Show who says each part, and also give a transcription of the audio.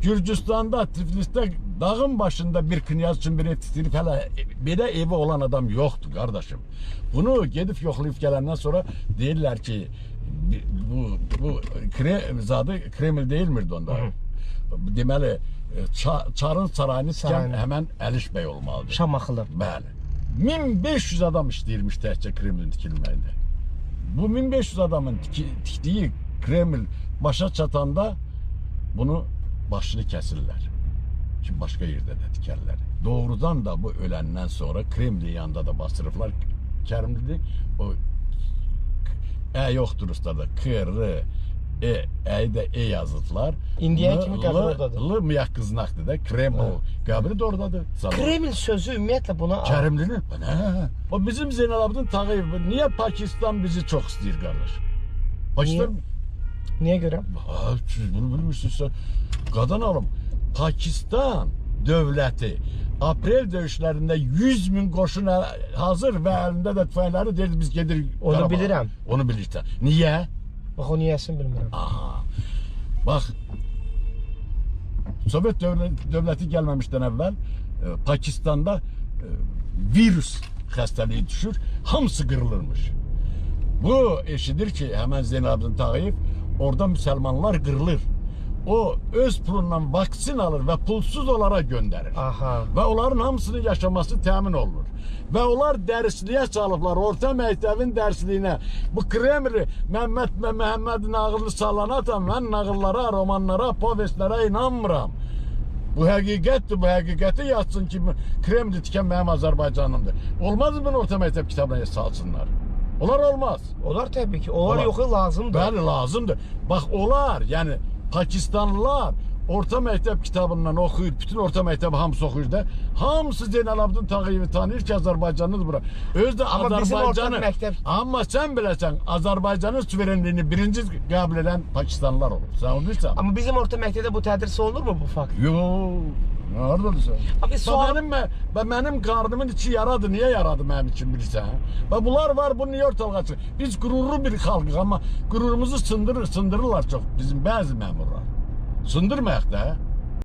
Speaker 1: Gürcüstanda, Tiflisdə dağın başında bir knyaz üçün bir ev tikdirib, hələ belə evi olan adam yoxdur qardaşım. Bunu gedib yoxlayıb gələndən sonra deyirlər ki, bu zadı Kreml deyilmirdi onda. Deməli, Çarın sarayını tikən həmən Əliş bəy olmalıdır.
Speaker 2: Şamaxılı.
Speaker 1: Bəli. 1500 adam işləyirmiş təkcə Kremlin tikilməyində. Bu 1500 adamın tikdiyi Kreml başa çatanda bunu başını kəsirlər. Ki başqa yerdə də tikərlər. Doğrudan da bu öləndən sonra Kremlin yanında da bastırıblar. Kərimlidir. O E yoxdur ruslarda. K, R, E, Əyi də E yazıblar.
Speaker 2: İndiyə kimi qəbir oradadır.
Speaker 1: L mıyaq-qıznaqdır da. Kreml qəbri də oradadır.
Speaker 2: Kreml sözü ümumiyyətlə buna...
Speaker 1: Kərimlinin? Nə? O bizim Zeynalabdin Tağıyev. Niyə Pakistan bizi çox istəyir qardaş? Pakistan...
Speaker 2: Niyə görə?
Speaker 1: Siz bunu bilmirsiniz. Qadan alım. Pakistan dövləti aprel döyüşlərində 100 min qoşun hazır və əlində də tüfəngləri deyirdi biz gedirik.
Speaker 2: Onu bilirəm.
Speaker 1: Onu bilirsən. Niyə?
Speaker 2: Bax, o niyəsini bilmirəm.
Speaker 1: Aha. Bax, Sovet dövləti gəlməmişdən əvvəl Pakistanda virus xəstəliyi düşür, hamısı qırılırmış. Bu eşidir ki, həmən Zeynalabdin Tağıyev, orada müsəlmanlar qırılır. O öz pulundan vaksin alır və pulsuz onlara göndərir.
Speaker 2: Aha.
Speaker 1: Və onların hamısının yaşaması təmin olunur. Və onlar dərsliyə salıblar, orta məktəbin dərsliyinə. Bu Kremli Məmməd və Məhəmməd nağılı salana da mən nağıllara, romanlara, povestlərə inanmıram. Bu həqiqətdir, bu həqiqəti yazsın ki, Kremli tikən mənim Azərbaycanımdır. Olmaz mı bunu orta məktəb kitabına salsınlar? Onlar olmaz.
Speaker 2: Onlar təbii ki, onlar yoxu lazımdır.
Speaker 1: Bəli, lazımdır. Bax, onlar, yəni Pakistanlılar orta məktəb kitabından oxuyur, bütün orta məktəbi hamısı oxuyur da. Hamısı Zeynalabdin Tağıyevi tanıyır ki, Azərbaycanlıdır bura. Özü də Azərbaycanı,
Speaker 2: məktəb...
Speaker 1: amma sən biləsən, Azərbaycanın suverenliyini birinci qəbul edən Pakistanlılar olur. Sən onu bilirsən.
Speaker 2: Amma bizim orta məktəbdə bu tədris olunurmu bu fakt?
Speaker 1: Yox. Haradadır?
Speaker 2: Abi sual...
Speaker 1: Mənim qarnımın içi yaradı. Niyə yaradı mənim için bilirsən? Və bunlar var, bunu niyə ortalığa çıxır? Biz qürurlu bir xalqıq, amma qürurumuzu sındırırlar çox bizim bəzi məmurlar. Sındırmayaq da.